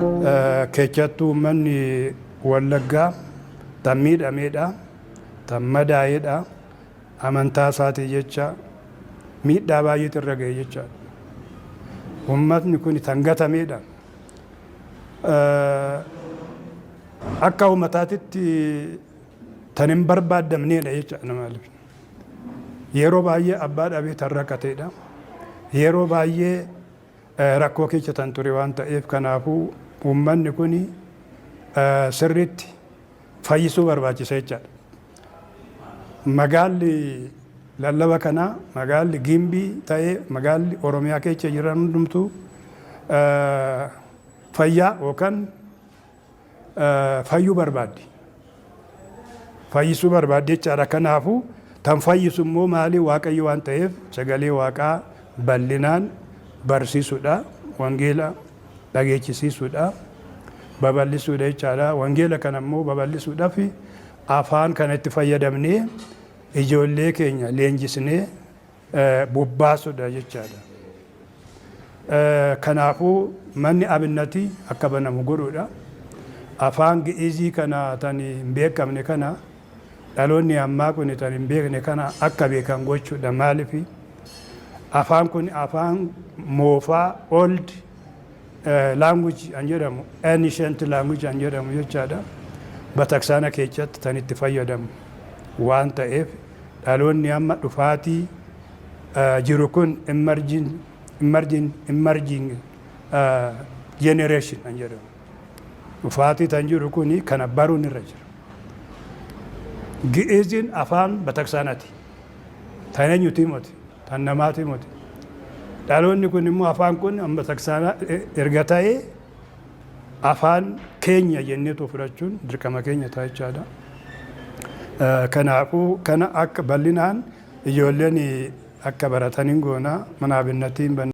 Keessattuu uummanni Wallaggaa tan miidhameedha, tan madaa'eedha, amantaa isaatii jecha miidhaa baay'eetu irra ga'e jechaadha. Uummatni kun tan gatameedha. Akka uummataatitti tan hin barbaaddamneedha jechaadha maaliif. Yeroo baay'ee abbaa dhabee tan rakkateedha. Yeroo baay'ee rakkoo keessa tan ture waan ta'eef, kanaafuu uummanni kun sirriitti fayyisuu barbaachisa jechaadha. Magaalli lallaba kanaa, magaalli Gimbii ta'ee magaalli Oromiyaa keessa jiran hundumtuu fayyaa yookaan fayyuu barbaaddi. Fayyisuu barbaaddi jechaadha. Kanaafuu tan fayyisu immoo maali? Waaqayyo waan ta'eef sagalee Waaqaa bal'inaan barsiisuudha. Wangeela dhageechisiisuudha. Babal'isuudha jechaadha. Wangeela kana immoo babal'isuudhaaf afaan kana itti fayyadamnee ijoollee keenya leenjisnee bobbaasuudha jechaadha. Kanaafuu manni abinnatii akka banamu godhuudha. Afaan Gi'izii kana tan hin beekamne kana, dhaloonni ammaa kun tan hin beekne kana akka beekan gochuudha. Maaliif? Afaan kun afaan moofaa, old language an jedhamu, ancient language an jedhamu jechaadha. Bataksaana keessatti tan itti fayyadamu waan ta'eef, dhaloonni amma dhufaatii jiru kun emerging generation an jedhamu. Dhufaatii tan jiru kun kana baruun irra jira. Gi'iziin afaan bataksaanaati. Tan eenyutii moti? Tan namaatii moti. Dhaloonni kun immoo afaan kun bataksaanaa erga ta'ee afaan keenya jenneetoo fudhachuun dirqama keenya ta'a jechaadha. Kanaafuu kana akka bal'inaan ijoolleen akka barataniin goona, mana abinnatii hin banna.